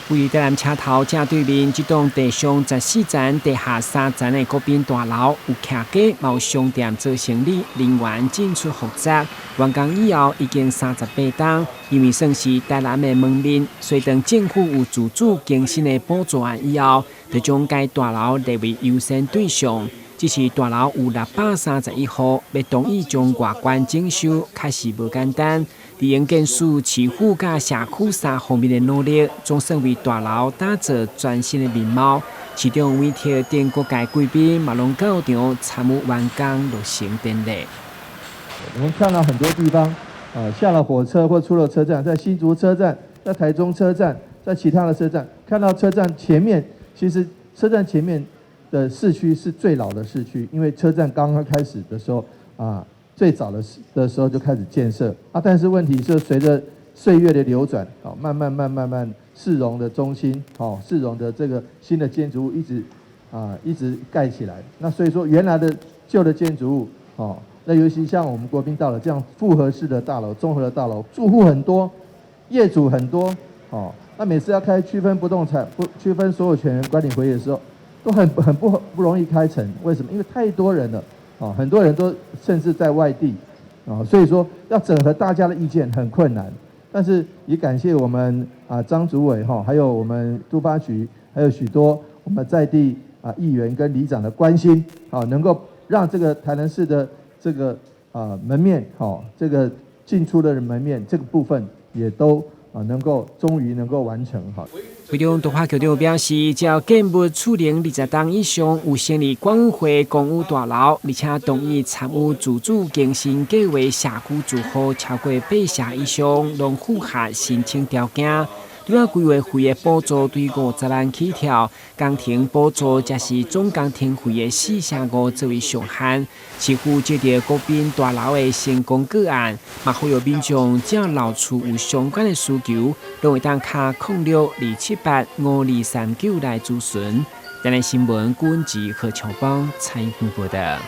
位於台南車頭正對面這棟地上14層、地下3層的國賓大樓，有徛家，嘛有商店做生理，人員進出複雜。完工以後已經38冬，因為算是台南的門面，所以當政府有自主更新的補助案以後，就將該大樓列為優先對象。只是大樓有631戶，欲同意將外觀整修，確實無簡單。佇營建署、市府佮社區三方面的努力，總算為大樓打造全新的面貌。市長委託等各界貴賓，嘛攏到場參與完工落成典禮。我們看到很多地方，下了火車或出了車站，在新竹車站、在台中車站、在其他的車站，看到車站前面，其實車站前面的市區是最老的市區，因為車站剛剛開始的時候，最早的時候就開始建設啊，但是問題是隨着歲月的流轉，啊，慢慢慢慢慢市容的中心，哦，市容的這個新的建築物一直蓋起來，那所以說原來的舊的建築物，哦，那尤其像我們國賓大樓這樣複合式的大樓、綜合的大樓，住戶很多，業主很多，哦，那每次要開區分不動產不區分所有權人管理會議的時候，都很不容易開成，為什麼？因為太多人了，哦，很多人都甚至在外地，啊，所以說要整合大家的意見很困難。但是也感謝我們啊張主委哈，還有我們都發局，還有許多我們在地啊議員跟里長的關心，啊，能夠讓這個台南市的這個啊門面，好，這個進出的門面這個部分也都啊能夠終於能夠完成哈。會中都發局長表示，只要建物厝齡20冬以上，有成立管委會公有大樓，而且同意參與自主更新計劃社區住戶超過8成以上，攏符合申請條件。除了規劃費的補助對50萬起跳，工程補助則是總工程費的4成5作為上限。市府接著國賓大樓的成功個案，嘛呼籲民眾只要老厝有相關的需求，攏會當敲06-278-5239來諮詢。台南新聞郭文吉何喬邦採訪報道。